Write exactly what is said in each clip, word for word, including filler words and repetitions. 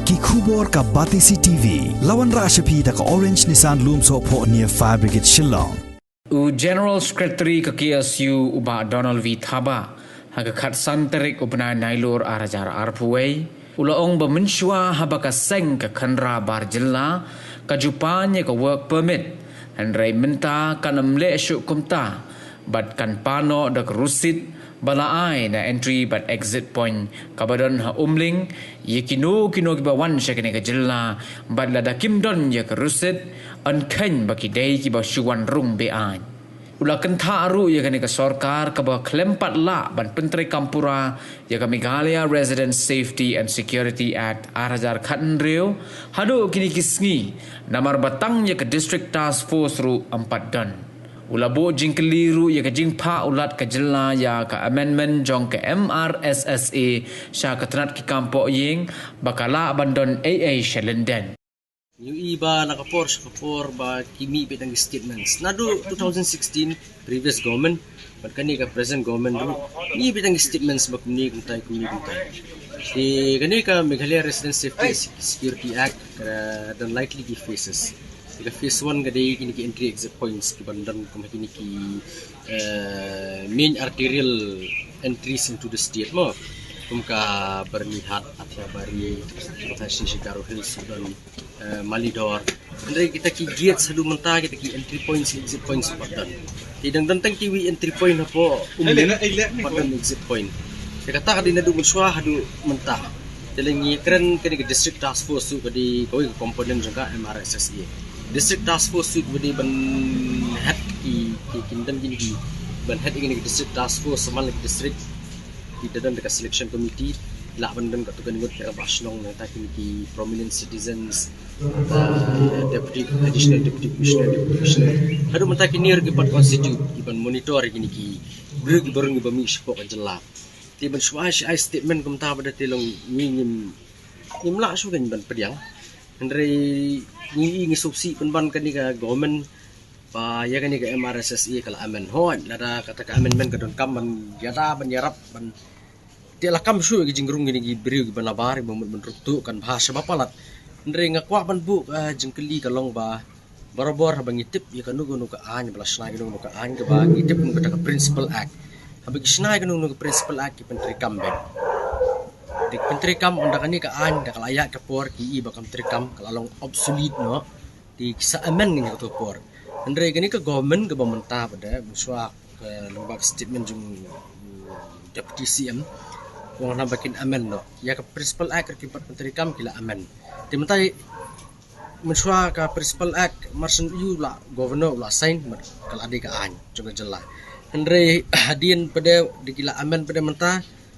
Ki khubor ka Batesi T V. La wanrah sha phi da ka Orange Nissan Lumsohphoh near Fire Brigade Shillong. U General Secretary ka K S U u Bah Donald V Thabah, ha ka khatsan tarik u bnai Nailur ar hajar arphew wei, u la ong ba mynshuwa haba ka seng ka khynra bar jylla ka ju pan ïa ka work permit, hynrei mynta kan ym leh shuh kumta bad kan pan noh da ka rusit ba la ai na entry bad exit point kaba don ha Umling ïa kino kino kiba wan sha kane ka jylla, bad lada kim don ïa ka rusit, yn kheiñ ba ki dei kiba shu wan rung be-aiñ. U la kynthah ruh ïa kane ka sorkar kaba khlem pat lah ban pyntreikam pura ïa ka Meghalaya Residents Safety and Security Act ar hajar khathynriew haduh kine ki sngi, namar ba tang ïa ka District Task Force ruh ym pat don. U la buh jingkylli ruh ïa ka jingphah u Lat ka jylla ïa ka amendment jong ka M R S S A sha ka tnat ki kam pohïing ba ka lah ban don ei ei sha lyndet. Ngi ïohi ba na ka por sha ka por ba ki mih beit tang ki statements. Naduh two thousand sixteen, previous government, bad kane ka present government ruh, mih beit tang ki statements ba kumne kumtai, kumne kumtai. Te kane ka Meghalaya Resident Safety Security Act ka don lai tylli ki phases. Te ka phase one ka dei kine ki entry exit points kiban don kum ha kine ki, eh, main arterial entries into the state mo. Kum ka Byrnihat, Athiabari, Mawthadraishan, Garo Hills, don, eh, Malidor. Hynrei kita ki gates haduh mynta, kita ki entry points, exit points pat don. Te dang don tang kiwei entry point hapoh Umling, pat don exit point. Te kata ka dei naduh mynshuwa haduh mynta. Te lei ngi kren kane ka District Task Force ruh ka dei kawei ka component jong ka M R S S A. District Task Force ruh ka dei ban head ki, ki, ki don kine ki, ban head kine ki District Task Force, man la ki district. Ki da don da ka selection committee, lah ban don katto katne ngut kiba shnong, nangta kine ki prominent citizens, nangta deputy, additional deputy commissioner, deputy commissioner. Haduh mynta kine ruh ki pat constitute kiban monitor kine ki briew kiba rung kiba mih shapoh ka jylla. Te ban shu ai, shu ai statement kumta bad te long ngi ngim, ngim lah shuh kein ban pdiang. Hynrei ngi, ngi sngewsih pynban kane ka government ba ïa kane ka M R S S A ka la amend. Hooid, lada kata ka amendment ka donkam ban ïada ban ïarap ban, te la kam shuh ki jingrung kine ki briew kiba nabar, kiba mut ban rung tuh, kan bha shaba palat. Hynrei nga kwah ban buh ka jingkylli ka long ba barabor haba ngi tip ïa kano kano ka aiñ ba la shna ïa kano kano ka aiñ, kaba ngi tip kum kata ka Principal Act. Haba ki shna ïa kano kano ka Principal Act ki pyntreikam beit. Te ki pyntreikam ynda kane ka aiñ da ka la ïaid ka por ki ïohi ba kam treikam, ka la long obsolete noh. Te ki sa amend ïa kato ka por. Hynrei kane ka government kaba mynta pat, mynshuwa ka lyngba ka statement jong, mm, Deputy C M, u ong ba kin amend noh. Ïa ka Principal Act ruh kim pat pyntreikam, ki la amend. Te mynta mynshuwa ka Principal Act, mar shen u la Governor u la sign, bad ka la dei ka aiñ jong ka jylla. Hynrei hadien pat de ki la amend pat de mynta,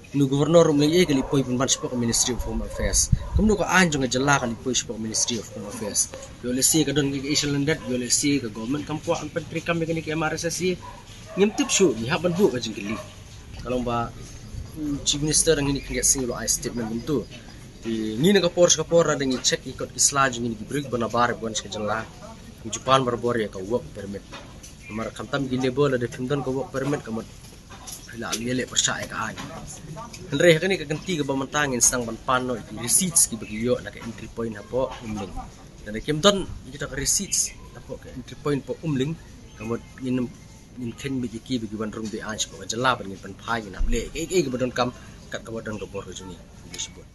u Governor um leh ei ei, ka la poi pynban shapoh ka Ministry of Home Affairs. Kumno ka aiñ jong ka jylla ka la poi shapoh ka Ministry of Home Affairs? Ïoh lehse ka don ka ei ei sha lyndet, ïoh lehse ka government kam kwah ban pyntreikam ïa kane ka M R S S A. Ngim tip shuh, ngi hap ban buh ka jingkylli. Ka long ba, mm, Chief Minister Rangbah Singh u la ai statement kumto. Te ngi na ka por sha ka por lada ngi check ïa kot ki sla jong ngi, ki briew ba nabar ba wan sha ka jylla, ngi ju pan barabor ïa ka work permit. Namar khamtam ki labour, lada phim don ka work permit, ka mut phi la leh leh pyrshah ïa ka aiñ. Hynrei ha kane ka kynti kaba mynta ngin sdang ban pan noh ïa ki receipts kiba ki ïoh na ka entry point hapoh Umling. Lada kim don ïa kita ka receipts hapoh ka entry point hapoh Umling, ka mut ngin, ngin kheiñ beit ïa ki ba ki wan rung be-aiñ shapoh ka jylla bad ngin pynphai, ngin hap leh ei ei kaba donkam kat kaba don ka bor ka jong ngi. Khublei shibun.